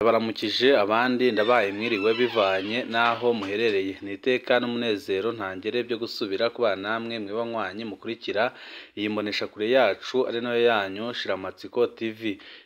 Baramukije abandi ndabaye mwiriwe bivanye n'aho muherereye. Ni iteka n'umunezero ntangere byo gusubira kubana namwe mwe banywanyi mukurikira iyi mboneshakure yacu ari nayo yanyu Shiramatsiko TV.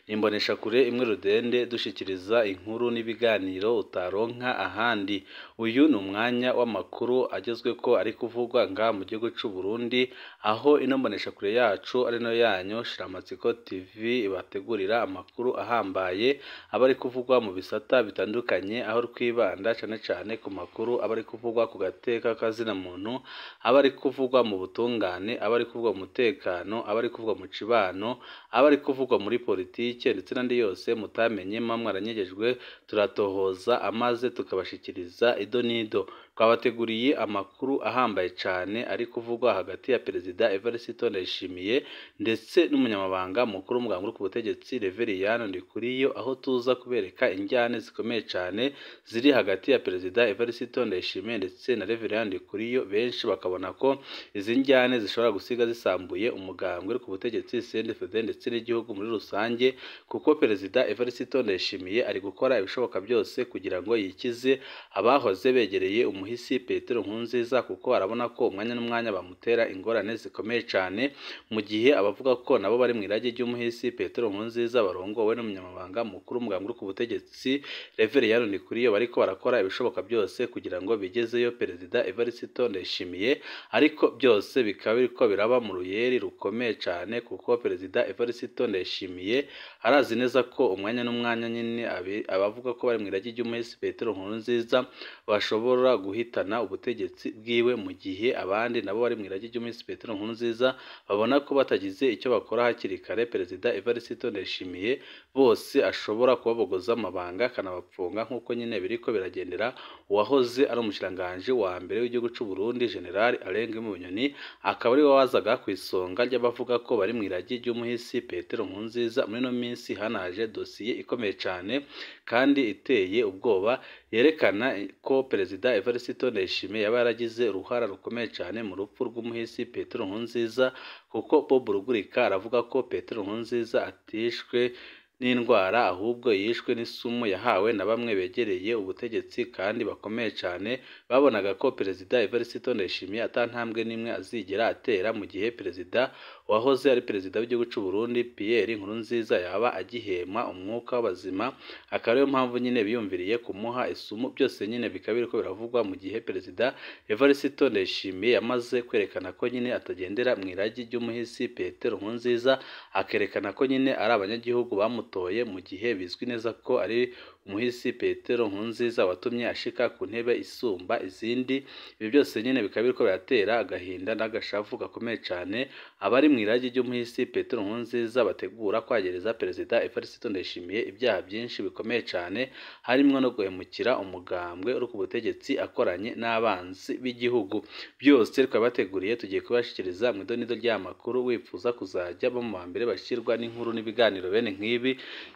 Ni imboneshakure imwe rudende dushikiriza inkuru n'ibiganiro utaronka ahandi. Uyu ni umwanya w'amakuru agezweko ari kuvugwa ngaha mu gihugu c'u Burundi, aho ino mboneshakure yacu ari nayo yanyu Shiramatsiko TV ibategurira amakuru ahambaye aba ari kuvugwa mu bisata bitandukanye, aho twibanda cane cane ku makuru aba ari kuvugwa ku gateka k'azina muntu, aba ari kuvugwa mu butungane, aba ari kuvugwa mu mutekano, aba ari kuvugwa mu cibano, aba ari kuvugwa muri politike ndetse n'andi yose mutamenye muba mwaranyegejwe, turatohoza amaze tukabashikiriza ido n'ido. Twabateguriye amakuru ahambaye cane ari kuvugwa hagati ya Perezida Evariste Ndayishimiye ndetse n'umunyamabanga mukuru w'umugambwe uri ku butegetsi Reveriyani Ndikuriyo, aho tuza kubereka injyane zikomeye cane ziri hagati ya Perezida Evariste Ndayishimiye ndetse na Reveriyani Ndikuriyo, benshi bakabona ko izi njyane zishobora gusiga zisambuye umugambwe uri ku butegetsi CNDD-FDD ndetse n'igihugu muri rusange, kuko Perezida Evariste Ndayishimiye ari gukora ibishoboka byose kugira ngo yikize abahoze begereye umuhisi Petero Nkurunziza, kuko arabona ko umwanya n'umwanya bamutera ingorane zikomeye cane, mu gihe abavuga ko nabo bari mu irage ry'umuhisi Petero Nkurunziza barongowe n'umunyamabanga mukuru w'umugambwe uri ku butegetsi Reveriyani Ndikuriyo bariko barakora ibishoboka byose kugira ngo bigezeyo Perezida Evariste Ndayishimiye, ariko byose bikaba biriko biraba mu ruyeri rukomeye cane, kuko Perezida Evariste Ndayishimiye arazi neza ko umwanya n'umwanya nyene abavuga ko bari mu irage ry'umuhisi Petero Nkurunziza bashobora guhitana ubutegetsi bwiwe, mu gihe abandi nabo bari mu irage ry'umuhisi Petero Nkurunziza babona ko batagize icyo bakora hakiri kare Perezida Evariste Ndayishimiye bose ashobora kubabogoza amabanga akanabapfunga, nk'uko nyine biriko biragendera uwahoze ari umushikiranganji wa mbere w'igihugu c'u Burundi General Alain Bunyoni, akaba ariwe wazaga ku isonga ry'abavuga ko bari mu irage ry'umuhisi Petero Nkurunziza. Muri ino minsi hanaje dosiye ikomeye cane kandi iteye ubwoba yerekana ko Perezida Evariste Ndayishimiye yaba yaragize uruhara rukomeye cane mu rupfu rw'umuhisi Petero Nkurunziza, kuko Bob Rugurika aravuga ko Petero Nkurunziza atishwe n'indwara ahubwo yishwe n'isumu yahawe na bamwe begereye ubutegetsi kandi bakomeye cane, babonaga ko Perezida Evariste Ndayishimiye ata ntambwe n'imwe azigera atera mu gihe Perezida wahoze ari Perezida w'igihugu c'u Burundi Pierre Nkurunziza yaba agihema umwuka w'abazima, akaba ariyo mpamvu nyine biyumviriye kumuha isumu. Byose nyine bikaba biriko biravugwa mu gihe Perezida Evariste Ndayishimiye yamaze kwerekana ko nyine atagendera mu iragi ry'umuhisi Petero Nkurunziza, akerekana ko nyine ari abanyagihugu bamutoye, mu gihe bizwi neza ko ari umuhisi Petero Nkurunziza watumye ashika ku ntebe isumba izindi. Ibi byose nyine bikaba biriko biratera agahinda n'agashavu gakomeye cane abari mu iragi ry'umuhisi Petero Nkurunziza bategura kwagereza Perezida Evariste Ndayishimiye ibyaha byinshi bikomeye cane, harimwo no guhemukira umugambwe uri ku butegetsi akoranye n'abanzi b'igihugu. Byose twabateguriye tugiye kubashikiriza mu idonido ry'amakuru. Wifuza kuzajya bo mu mbere bashirwa n'inkuru n'ibiganiro bene nk'ibi,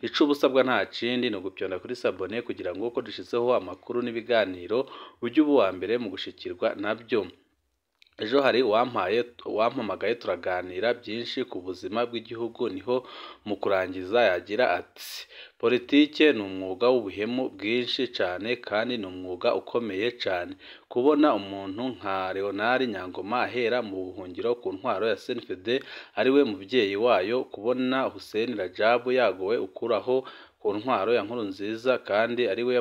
ico ubusabwa nta kindi ni ugupyonda kuri sabone kugira ngo uko dushizeho amakuru n'ibiganiro ujye uba uwa mbere mu gushikirwa nabyo. Ejo hari uwampamagaye turaganira byinshi ku buzima bw'igihugu, niho mu kurangiza yagira ati politike ni umwuga w'ubuhemu bwinshi cane kandi ni umwuga ukomeye cane. Kubona umuntu nka Leonard Nyangoma ahera mu buhungiro ku ntwaro ya CNDD ariwe muvyeyi wayo, kubona Hussein Rajabu yagowe ukuraho ku ntwaro ya Nkurunziza kandi ariwe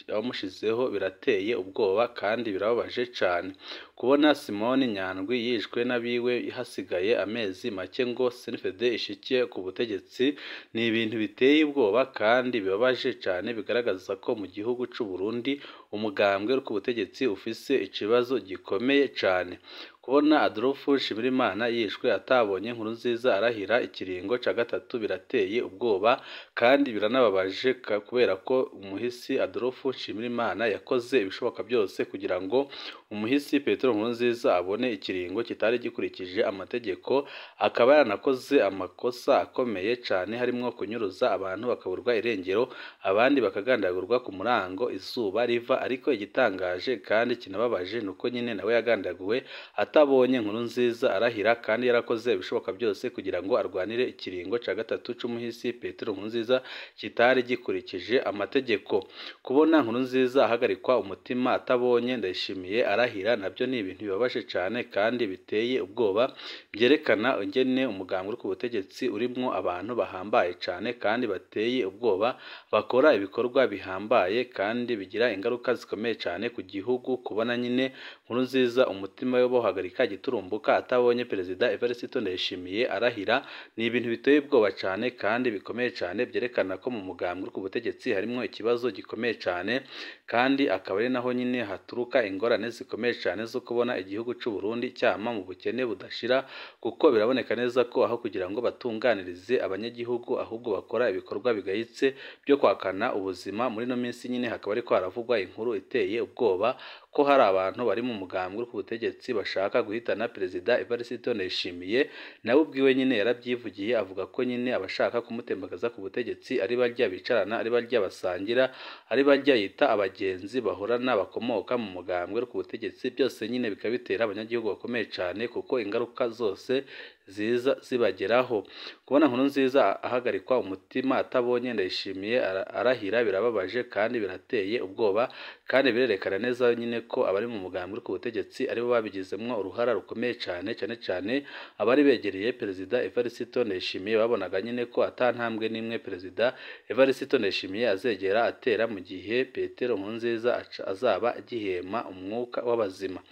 yamushizeho birateye ubwoba kandi birababaje cane. Kubona Simoni Nyandwi yishwe n'abiwe hasigaye amezi make ngo CNDD ishike ku butegetsi ni ibintu biteye ubwoba kandi bibabaje cane, bigaragaza ko mu gihugu c'u Burundi umugambwe uri ku butegetsi ufise ikibazo gikomeye cane. Kubona Adolphe Nshimirimana yishwe atabonye Nkurunziza arahira ikiringo ca gatatu birateye ubwoba kandi biranababaje, kubera ko umuhisi Adolphe Nshimirimana yakoze ibishoboka byose kugira ngo umuhisi Petero Nkurunziza abone ikiringo kitari gikurikije amategeko, akaba yaranakoze amakosa akomeye cane harimwo kunyuruza abantu bakaburwa irengero, abandi bakagandagurwa ku murango izuba riva. Ariko igitangaje kandi kinababaje nuko nyine nawe yagandaguwe ata atabonye Nkurunziza arahira kandi yarakoze ibishoboka byose kugira ngo arwanire ikiringo ca gatatu c'umuhisi Petero Nkurunziza kitari gikurikije amategeko. Kubona Nkurunziza ahagarikwa umutima atabonye Ndayishimiye arahira nabyo ni ibintu bibabaje cane kandi biteye ubwoba, byerekana ingene umugambi uri ku butegetsi urimwo abantu bahambaye cane kandi bateye ubwoba, bakora ibikorwa bihambaye kandi bigira ingaruka zikomeye cane ku gihugu. Kubona nyine Nkurunziza umutima we bawuhagarika giturumbuka atabonye Perezida Evariste Ndayishimiye arahira ni ibintu biteye ubwoba cane kandi bikomeye cane, byerekana ko mu mugambi uri ku butegetsi harimwo ikibazo gikomeye cane, kandi akaba ari naho nyine haturuka ingorane zikomeye cane zo kubona igihugu c'u Burundi cyama mu bukene budashira, kuko biraboneka neza ko aho kugira ngo batunganirize abanyagihugu ahubwo bakora ibikorwa bigayitse byo kwakana ubuzima. Muri ino minsi nyine hakaba ariko haravugwa inkuru iteye ubwoba ko hari abantu bari mu mugambi uri ku butegetsi bashaka guhitana Perezida Evariste Ndayishimiye. Nawe ubwiwe nyine yarabyivugiye avuga ko nyine abashaka kumutembagaza ku butegetsi ari barya bicarana, ari barya basangira, ari barya yita abagenzi bahorana bakomoka mu mugambi uri ku butegetsi. Byose nyine bikaba bitera abanyagihugu bakomeye cane kuko ingaruka zose ziza zibageraho. Kubona Nkurunziza ahagarikwa umutima atabonye Ndayishimiye arahira birababaje kandi birateye ubwoba, kandi birerekana neza nyine ko abari mu mugambi uri ku butegetsi aribo babigizemwo uruhara rukomeye cane, cane cane abari begereye Perezida Evariste Ndayishimiye babonaga nyine ko ata ntambwe n'imwe Perezida Evariste Ndayishimiye azegera atera mu gihe Petero Nkurunziza azaba agihema umwuka w'abazima.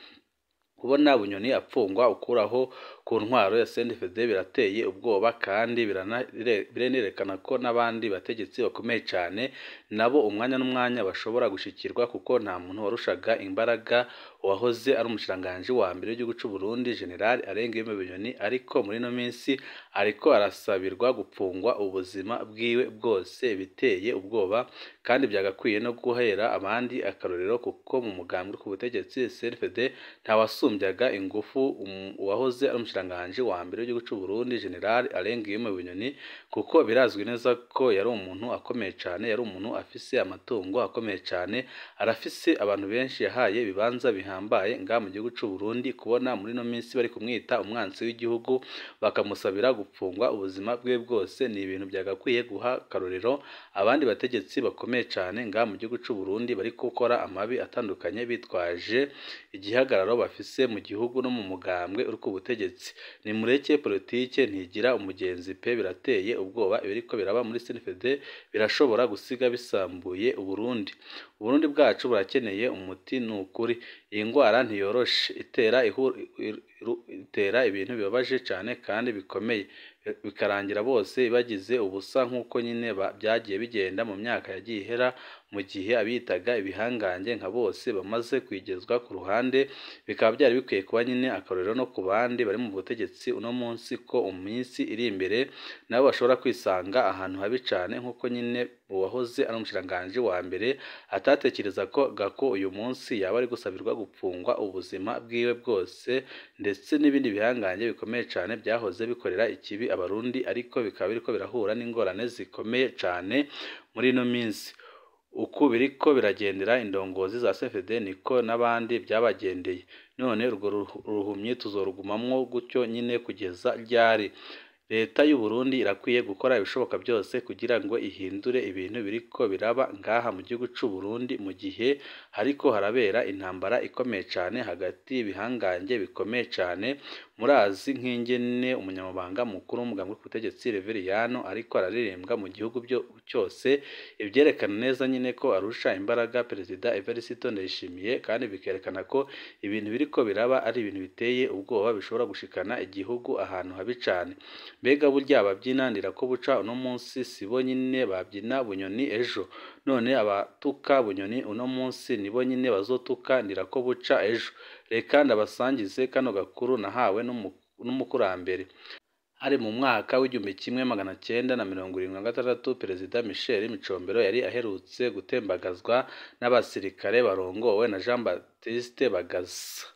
Kubona Bunyoni apfungwa ukuraho ku ntwaro ya CNDD-FDD birateye ubwoba kandi birerekana ko n'abandi bategetsi bakomeye cane nabo umwanya n'umwanya bashobora gushikirwa, kuko nta muntu warushaga imbaraga uwahoze ari umushikiranganji wa mbere w'igihugu c'u Burundi General Alain Guillaume Bunyoni, ariko muri ino minsi ariko arasabirwa gupfungwa ubuzima bwiwe bwose. Biteye ubwoba kandi byagakwiye no guhera abandi akarorero, kuko mu mugambi uri ku butegetsi CNDD-FDD ntawasumbyaga ingufu uwahoze ari umushikiranganji wa mbere w'igihugu c'u Burundi General Alain Guillaume Bunyoni, kuko birazwi neza ko yari umuntu akomeye cane, yari umuntu afise amatungo akomeye cane, arafise abantu benshi yahaye ibibanza bihambaye ngaha mu gihugu c'u Burundi. Kubona muri ino minsi bari kumwita umwansi w'igihugu bakamusabira gupfungwa ubuzima bwe bwose ni ibintu byagakwiye guha akarorero abandi bategetsi bakomeye cane ngaha mu gihugu c'u Burundi bari gukora amabi atandukanye bitwaje igihagararo bafise mu gihugu no mu mugambwe uri ku butegetsi. Nimureke politike ntigira umugenzi pe, birateye ubwoba ibiriko biraba muri CNDD-FDD birashobora gusiga bisambuye Uburundi. Uburundi bwacu burakeneye umuti ni ukuri. Iyi ndwara ntiyoroshe, itera ibintu bibabaje cane kandi bikomeye, bikarangira bose bagize ubusa nk'uko nyine byagiye bigenda mu myaka yagiye ihera, mu gihe abitaga ibihangange nka bose bamaze kwigezwa ku ruhande. Bikaba byari bikwiye kuba nyine akarorero no ku bandi bari mu butegetsi uno munsi ko mu minsi iri imbere nabo bashobora kwisanga ahantu habi cane, nk'uko nyine uwahoze ari umushikiranganji wa mbere atatekereza ko uyu munsi yaba ari gusabirwa gupfungwa ubuzima bwiwe bwose, ndetse n'ibindi bihangange bikomeye cane byahoze bikorera ikibi Abarundi, ariko bikaba biriko birahura n'ingorane zikomeye cane muri ino minsi. Uku biriko biragendera indongozi za CNDD-FDD niko n'abandi byabagendeye. None urwo ruhumyi tuzorugumamwo gutyo nyine kugeza ryari? Leta y'u Burundi irakwiye gukora ibishoboka byose kugira ngo ihindure ibintu biriko biraba ngaha mu gihugu c'u Burundi, mu gihe hariko harabera intambara ikomeye cane hagati y'ibihangange bikomeye cane. Murazi nk'ingene umunyamabanga mukuru w'umugambi uri ku butegetsi Reveriyano ariko araririmbwa mu gihugu cyose, ivyerekana neza nyine ko arusha imbaraga Perezida Evariste Ndayishimiye, kandi bikerekana ko ibintu biriko biraba ari ibintu biteye ubwoba bishobora gushikana igihugu ahantu habi cane. Mbega burya ababyina Ndirakobuca uno munsi sibo nyine babyina Bunyoni ejo? None abatuka Bunyoni uno munsi nibo nyine bazotuka Ndirakobuca ejo? Reka ndabasangize kano gakuru nahawe n'umukurambere. Hari mu mwaka w'1976 Perezida Michel Micombero yari aherutse gutembagazwa n'abasirikare barongowe na Jean Baptiste Bagaza.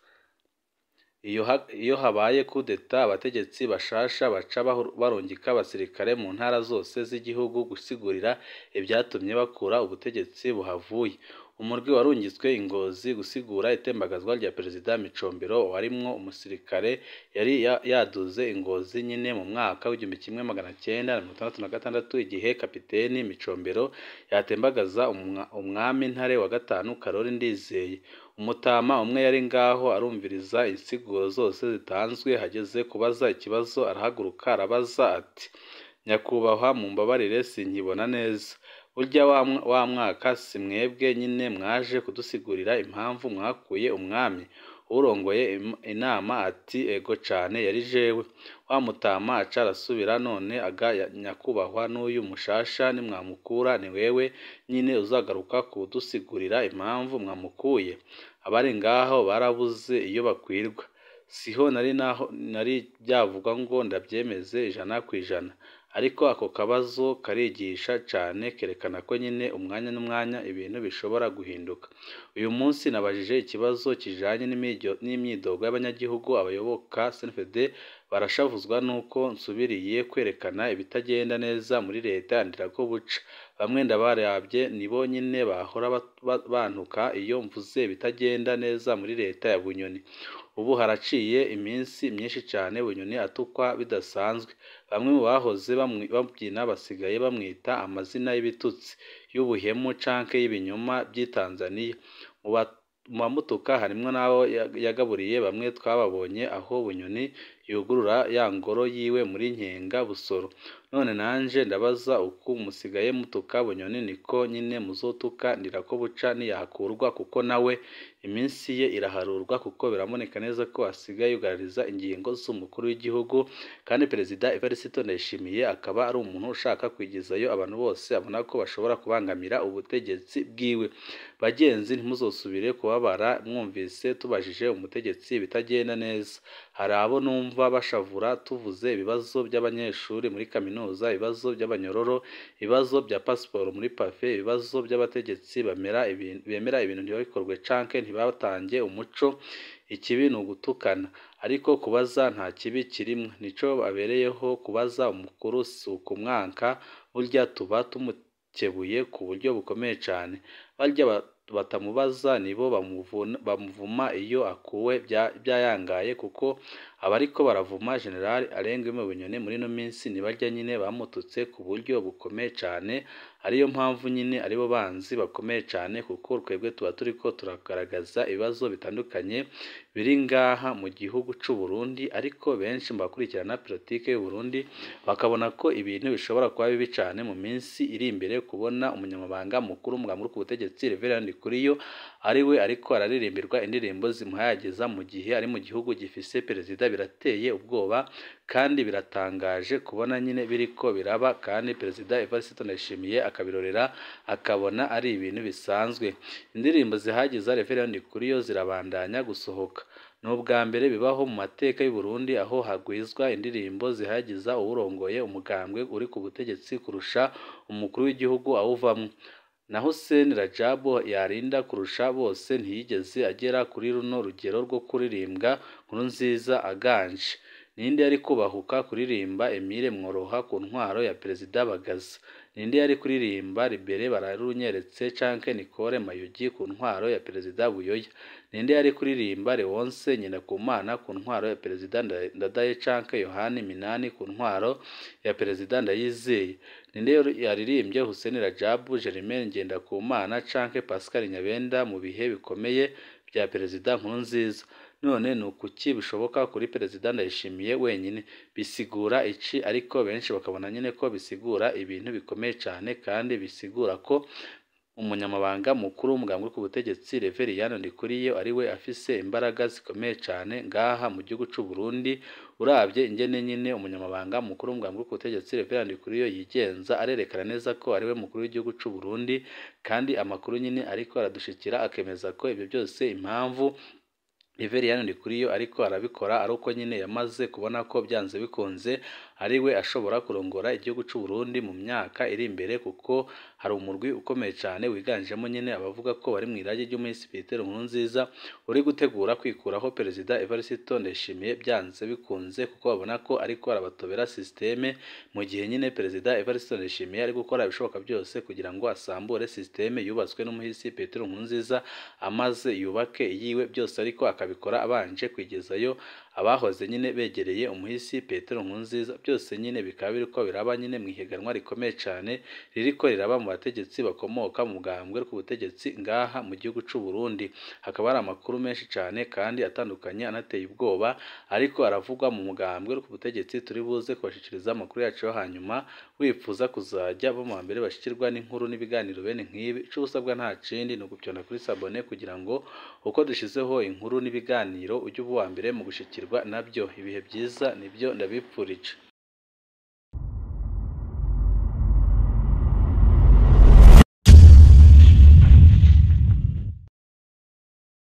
Iyo habaye kudeta abategetsi bashasha baca barungika abasirikare mu ntara zose z'igihugu gusigurira ivyatumye bakura ubutegetsi buhavuye. Umurwi warungitswe i Ngozi gusigura itembagazwa rya Perezida Micombero warimwo umusirikare yari yaduze i Ngozi nyine mu mwaka w'1966 igihe kapiteni Micombero yatembagaza umwami Ntare wa gatanu Karoli Ndizeye. Umutama umwe yari ngaho arumviriza insiguro zose zitanzwe, hageze kubaza ikibazo arahaguruka arabaza ati: "Nyakubahwa mumbabarire sinkibona neza, burya wa mwaka si mwebwe nyine mwaje kudusigurira impamvu mwakuye umwami?" Urongoye inama ati: "Ego cane yari jewe." Wa mutama aca arasubira: "None aga nyakubahwa n'uyu mushasha nimwamukura ni wewe nyine uzagaruka kudusigurira impamvu mwamukuye?" Abari ngaho barabuze iyo bakwirwa. Siho nari naho nari byavugwa ngo ndabyemeze 100%, ariko ako kabazo karigisha cane, kerekana ko nyine umwanya n'umwanya ibintu bishobora guhinduka. Uyu munsi nabajije ikibazo kijanye n'imyidogo y'abanyagihugu. Abayoboka CNDD barashavuzwa nuko nsubiriye kwerekana ibitagenda neza muri leta ya Ndirakobuca. Bamwe ndabarabye nibo nyine bahora bantuka iyo mvuze ibitagenda neza muri leta ya Bunyoni. Ubu haraciye iminsi myinshi cane Bunyoni atukwa bidasanzwe. Bamwe mu bahoze babyina basigaye bamwita amazina y'ibitutsi, y'ubuhemu canke y'ibinyoma by'i Tanzania. Mu bamutuka harimwo n'abo yagaburiye, bamwe twababonye aho Bunyoni yugurura ya ngoro yiwe muri Nkenga Busoro. None nanje ndabaza, uku musigaye mutuka Bunyoni niko nyine muzotuka Ndirakobuca niyahakurwa? Kuko nawe iminsi ye iraharurwa, kuko biraboneka neza ko asigaye yugarariza ingingo z'umukuru w'igihugu, kandi Perezida Evariste Ndayishimiye akaba ari umuntu ushaka kwigizayo abantu bose abona ko bashobora kubangamira ubutegetsi bwiwe. Bagenzi, ntimuzosubire kubabara mwumvise tubajije umutegetsi ibitagenda neza. Hari abo numva bashavura tuvuze ibibazo by'abanyeshuri muri kaminuza, ibibazo by'abanyororo, ibibazo bya pasiporo muri pafe, ibibazo by'abategetsi bemera ibintu ntibabikorwe canke ntibatange umuco. Ikibi ni ugutukana, ariko kubaza nta kibi kirimwo, nico babereyeho. Kubaza umukuru si ukumwanka, burya tuba tumukebuye ku buryo bukomeye cane. Barya batamubaza nibo bamuvuma iyo akuwe byayangaye, kuko abariko baravuma General Alain Guillaume Bunyoni muri ino minsi ni barya nyine bamututse ku buryo bukomeye cane, ariyo mpamvu nyine aribo banzi bakomeye cane, kuko twebwe tuba turiko turagaragaza ibibazo bitandukanye biri ngaha mu gihugu c'u Burundi, ariko benshi mu bakurikirana politike y'u Burundi bakabona ko ibintu bishobora kuba bibi cane mu minsi iri imbere. Kubona umunyamabanga mukuru w'umugambi uri ku butegetsi Reverend Ndikuriyo ariwe ariko araririmbirwa indirimbo zimuhayagiza mu gihe ari mu gihugu gifise perezida, birateye ubwoba kandi biratangaje kubona nyine biriko biraba, kandi Perezida Evariste Ndayishimiye akabirorera akabona ari ibintu bisanzwe. Indirimbo zihagiza Reverend Ndikuriyo zirabandanya gusohoka. Ni ubwa mbere bibaho mu mateka y'u Burundi aho hagwizwa indirimbo zihagiza uwurongoye umugambwe uri ku butegetsi kurusha umukuru w'igihugu awuvamwo. Na Hussein Rajab yarinda kurusha bose ntiyigeze agera kuri runo rugero rwo kuririmbwa Nkurunziza aganje. Ninde yari kubahuka kuririmba Emile Mworoha ku ntwaro ya Perezida Bagaza? Ninde yari kuririmba Libere Bararunyeretse canke Nicole Mayugi ku ntwaro ya Perezida Buyoya? Ninde yari kuririmba Leonce Ngendakumana ku ntwaro ya Perezida Ndadaye canke Yohani Minani ku ntwaro ya Perezida Ndayizeye? Ninde yaririmbye Hussein Rajab, Germain Ngendakumana canke Pascal Nyabenda mu bihe bikomeye bya Perezida Nkurunziza? None ni ukuki bishoboka kuri Perezida Ndayishimiye wenyine? Bisigura iki? Ariko benshi bakabona nyine ko bisigura ibintu bikomeye cane, kandi bisigura ko umunyamabanga mukuru w'umugambi uri ku butegetsi Reveriyani Ndikuriyo ariwe afise imbaraga zikomeye cane ngaha mu gihugu c'u Burundi. Uravye ingene nyine umunyamabanga mukuru w'umugambi uri ku butegetsi Reveriyani Ndikuriyo yigenza, arerekana neza ko ariwe mukuru w'igihugu c'u Burundi, kandi amakuru nyine ariko aradushikira akemeza ko ibyo byose impamvu Reveriyani Ndikuriyo ariko arabikora ari uko nyine yamaze kubona ko byanze bikunze ari we ashobora kurongora igihugu cy'u Burundi mu myaka iri imbere, kuko hari umurwi ukomeye cyane wiganjemo nyine abavuga ko bari mu irage ry'umuhisi Petero Nkurunziza uri gutegura kwikuraho Perezida Evariste Ndayishimiye byanze bikunze, kuko babona ko ariko arabatobera sisiteme, mu gihe nyine Perezida Evariste Ndayishimiye ari gukora ibishoboka byose kugira ngo asambure sisiteme yubatswe n'umuhisi Petero Nkurunziza, amaze yubake iyiwe byose, ariko akabikora abanje kwigezayo abahoze nyine begereye umuhisi Petero Nkurunziza. Byose nyine bikaba biriko biraba nyine mu ihiganwa rikomeye cyane ririko riraba mu bategetsi bakomoka mu mugambwe ku butegetsi ngaha mu gihugu cy'u Burundi. Hakaba hari amakuru menshi cyane kandi atandukanye anateye ubwoba ariko aravugwa mu mugambwe ku butegetsi. Turi buze kubashikiriza amakuru yacu yo hanyuma. Wifuza kuzajya bo mu mbere bashikirwa n'inkuru n'ibiganiro bene nk'ibi, ico usabwa nta kindi ni ugupyonda kuri sabone kugira ngo uko dushizeho inkuru n'ibiganiro ujye uba uwa mbere mu gushikirwa nabyo. Ibihe byiza nibyo ndabipfurije.